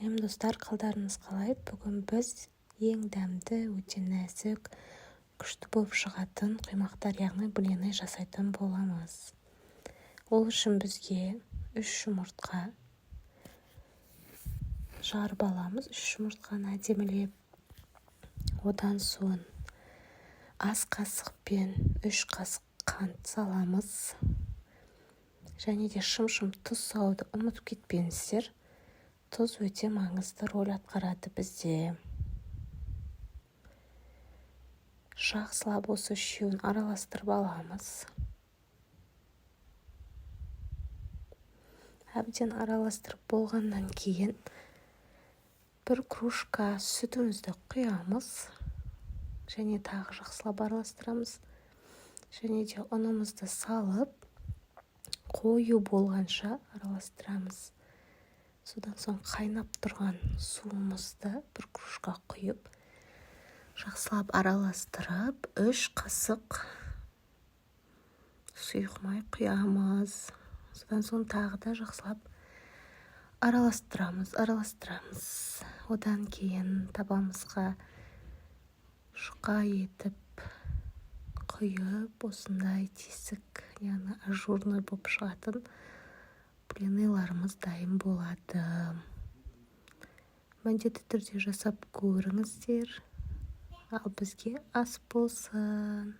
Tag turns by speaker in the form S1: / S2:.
S1: Сәлем, достар! Қалдарыңыз қалай? Бүгін біз ең дәмді, өте нәзік, күшті болып шығатын құймақтар, яғни блины жасайтын боламыз. Ол үшін бізге үш жұмыртқа жарып аламыз. Үш жұмыртқаны әдемілеп, одан соң ас қасықпен 3 қасық қант саламыз және де шым-шым тұз салуды ұмытып кетпеңіздер. Тұз өте маңызды роль атқарады бізде. Жақсылап осы үшеуін араластырып аламыз. Әбден араластырып болғаннан кейін бір кружка сүтімізді құямыз және тағы жақсылап араластырамыз. Және де ұнымызды салып, қою болғанша араластырамыз. Содан соң қайнап тұрған суымызды бір кружка құйып, жақсылап араластырып, 3 қасық сұйық май құямыз. Содан соң тағы да жақсылап араластырамыз, араластырамыз. Одан кейін табамызға жұқа етіп құйып, осындай тесік, яғни ажурный болып шығатын блиныларымыз дайын болады. Міндетті түрде жасап көріңіздер. Ал бізге ас болсын!